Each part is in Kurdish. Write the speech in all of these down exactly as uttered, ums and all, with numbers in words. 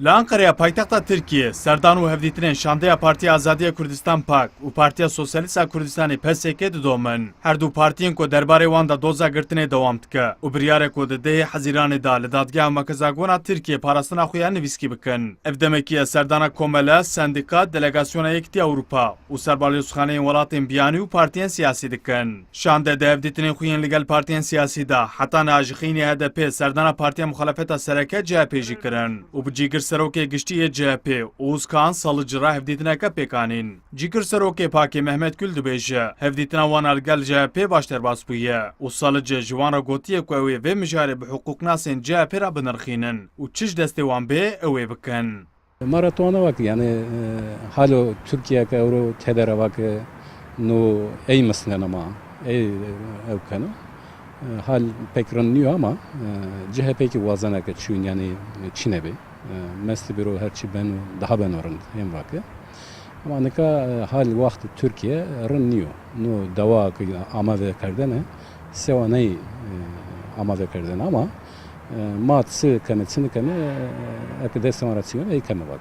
Li Anqereya paytexta Tirkiyê, serdan û hevdîtinên şandeya Partiya Azadiya Kurdistan, pak, û Partiya Sosyalîst a Kurdistanê, P S K, didomin. Her du partiyên ku derbarê wan de doza girtinê dewam dike û biryarê ku di dehê Hezîranê de li Dadgeha Merkeza Gona Tirkiyê parastina xwe ya nivîskî bikin. Ev demekî ye serdana komele, sendîka, delegasyona Yekîtiya Ewropa û serbalyozxaneyên welatên biyanî û partiyên siyasî dikin. Şande di hevdîtinên xwe yên li gel partiyên siyasî de, heta niha ji xînê H D P serdana partiya muxalefeta sereke C H P jî kirin û bi cîgir serokê giştî yê C H P Oğuz Kağan Salıcı re hevdîtineke pêk anîn. Cîgir serokê pakê Mehmet Gül dibêje, hevdîtina wan a li gel C H P baş derbas bûye û Salıcı ji wan re gotiye ku ew ê vê mijarê bi hiqûqnasên C H P re binirxînin û çi ji destê wan bê, ew ê bikin. Ma re tu wana wek, yani, e, halo Tirkiye ke ewro tedere wek, e, no ey mislene ma, ey, e, ew keno. E, hal pek rind niyo ama, e, C H P ki wazene ke çûn, yani, e, çine be. E, mesti biro her çi beno, daha beno rind, hem wek. Ama nika, e, hal waxt Tirkiye rind niyo. No dewa ke ama ve kerdene, sewa ney, e, ama ve kerdene ama, e, ma tsi keme, tsi nikeme, e, eke destê wan re çiyo, ey keme wek.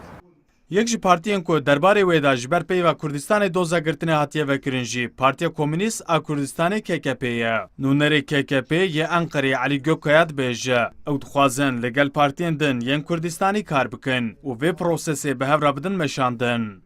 Yek ji partiyên ku derbarê wê de ji ber peyva Kurdistanê doza girtinê hatiye vekirin jî Partiya Komûnîst a Kurdistanê, K K P, ye. Nûnerê K K P yê Enqereyê Elî Gökkaya dibêje, ew dixwazin li gel partiyên din yên Kurdistanî kar bikin û vê prosesê bi hev re bidin meşandin.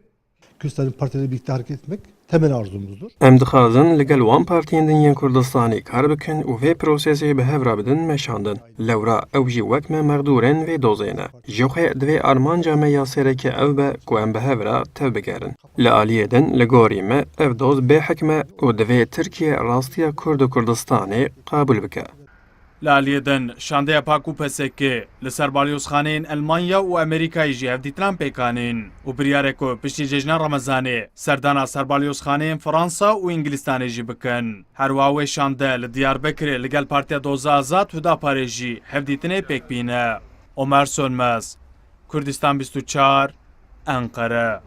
Küstah'ın partileri birlikte hareket etmek temel arzumuzdur. Em dixwazin li gel wan partiyên din yên Kurdistanê kar bikin û vê prosesê bi hev re bidin meşandin. Lewra ew jî wek me mexdûrên vê dozê ne. Jixwe divê armanca me ya sereke ew be ku em bi hev re tevbigerin. Li aliyê din, li gorî me, ev doz bêhik me û divê Tirkiye rastiya Kurd û Kurdistanê qebûl bike. Li aliyê din, şandeya pak û P S K li ser balyozxaneyên Elmanya û Amerîkayê jî hevdîtinan pêk anîn û biryar e ku piştî cejna Remezanê serdana serbalyozxaneyên Fransa û Îngilistanê jî bikin. Her wiha wê şande li Diyarbekirê li gel Partiya Doza Azad Hudaparê jî hevdîtinê pêk bîne. Omer Sönmez, Kurdistan bîst û çar, Enqere.